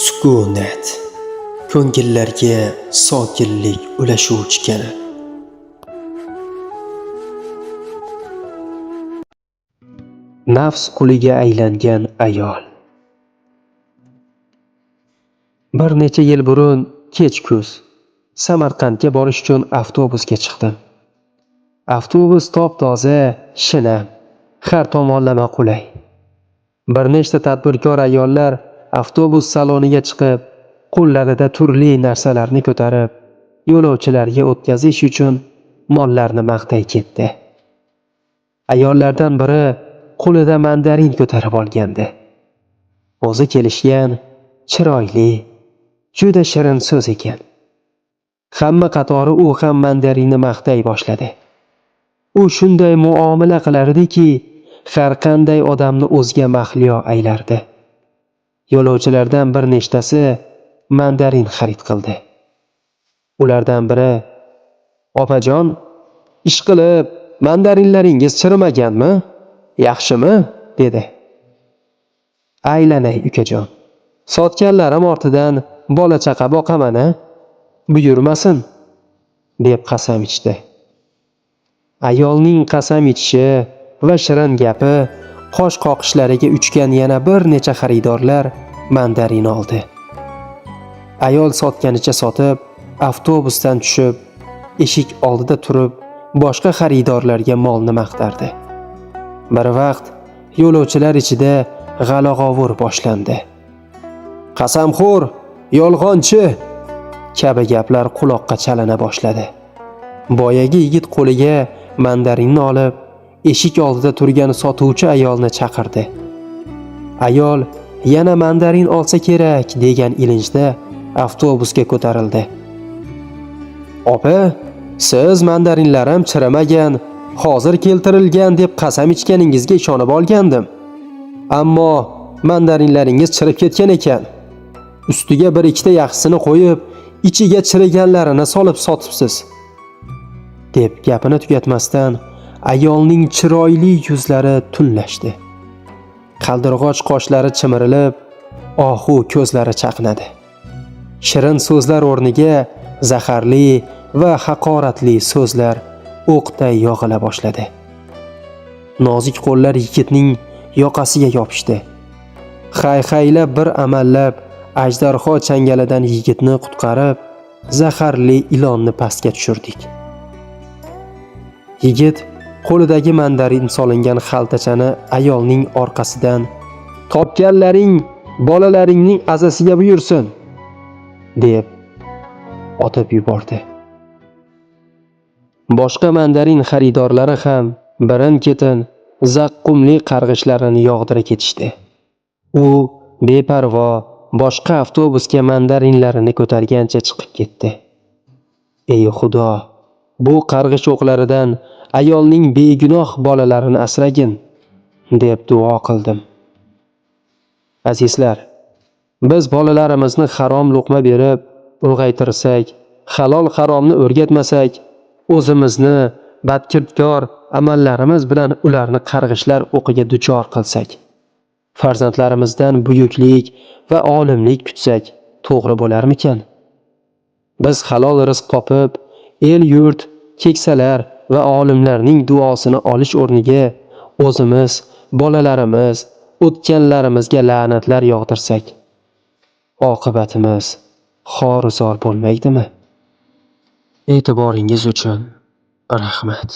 Sukunat. Ko'ngillarga sokinlik ulashuvchi kanal. Nafs quliga aylangan ayol. Bir necha yil burun kech kuz Samarqandga borish uchun avtobusga chiqdim. Avtobus top-toza, shinam, har tomonlama qulay. Bir nechta tadbirkor ayollar avtobus saloniga chiqib, qo'llarida turli narsalarni ko'tarib, yo'lovchilarga o'tkazish uchun mollarni maqtay ketdi. Ayollardan biri qo'lida mandarin ko'tarib olgandi. O'zi kelishgan, chiroyli, juda shirin so'z ekan. Hamma qatori u ham mandarinni maqtay boshladi. U shunday muomala qilardiki, har qanday odamni o'ziga mahliyo aylardi. Yo'lovchilardan bir nechtasi mandarin xarid qildi. Ulardan biri: "Opajon, ish qilib mandarinlaringiz chirimaganmi? Yaxshimi?" dedi. "Aylanay, ukajon. Sotganlarim ortidan bola chaqa boqaman-a? Buyurmasin", deb qasam ichdi. Ayolning qasam ichishi va shirin gapi qosh qoqishlariga uchgan yana bir necha xaridorlar mandarin oldi. Ayol sotganicha sotib, avtobusdan tushib, eshik oldida turib, boshqa xaridorlarga molni maqtardi. Bir vaqt yo'lovchilar ichida g'alag'ovur boshlandi. "Qasamxo'r, yolg'onchi" kabi gaplar quloqqa chalina boshladi. Boyagi yigit qo'liga mandarinni olib, eshik oldida turgan sotuvchi ayolni chaqirdi. Ayol yana mandarin olsa kerak degan ilinjda avtobusga ko'tarildi. "Opa, siz mandarinlarim chirimagan, hozir keltirilgan deb qasam ichganingizga ishonib olgandim. Ammo mandarinlaringiz chirib ketgan ekan. Ustiga bir ikkita yaxshisini qo'yib, ichiga chiriganlarini solib sotibsiz", deb gapini tugatmasdan ayolning chiroyli yuzlari tunlashdi. Qaldirg'och qoshlari chimirilib, ohu ko'zlari chaqnadi. Shirin so'zlar o'rniga zaharli va haqoratli so'zlar o'qday yog'ila boshladi. Nozik qo'llar yigitning yoqasiga yopishdi. Hay-haylab bir amallab ajdarho changalidan yigitni qutqarib, zaharli ilonni pastga tushirdik. Yigit qo'lidagi mandarin solingan xaltachani ayolning orqasidan "Topganlaring bolalaringning azasiga buyursin", deb otib yubordi. Boshqa mandarin xaridorlari ham birin-ketin zaqqumli qarg'ishlarini yog'dira ketishdi. U beparvo boshqa avtobusga mandarinlarini ko'targancha chiqib ketdi. Ey Xudo, bu qarg'ish o'qlaridan ayolning begunoh bolalarini asragin, deb duo qildim. Azizlar, biz bolalarimizni harom luqma berib ulg'aytirsak, halol haromni o'rgatmasak, o'zimizni badkirdor amallarimiz bilan ularni qarg'ishlar o'qiga duchor qilsak, farzandlarimizdan buyuklik va olimlik kutsak to'g'ri bo'larmikan? Biz halol rizq topib, el-yurt, keksalar va olimlarning duosini olish o'rniga o'zimiz, bolalarimiz, o'tganlarimizga la'natlar yog'dirsak, oqibatimiz xor-zor bo'lmaydimi? E'tiboringiz uchun rahmat.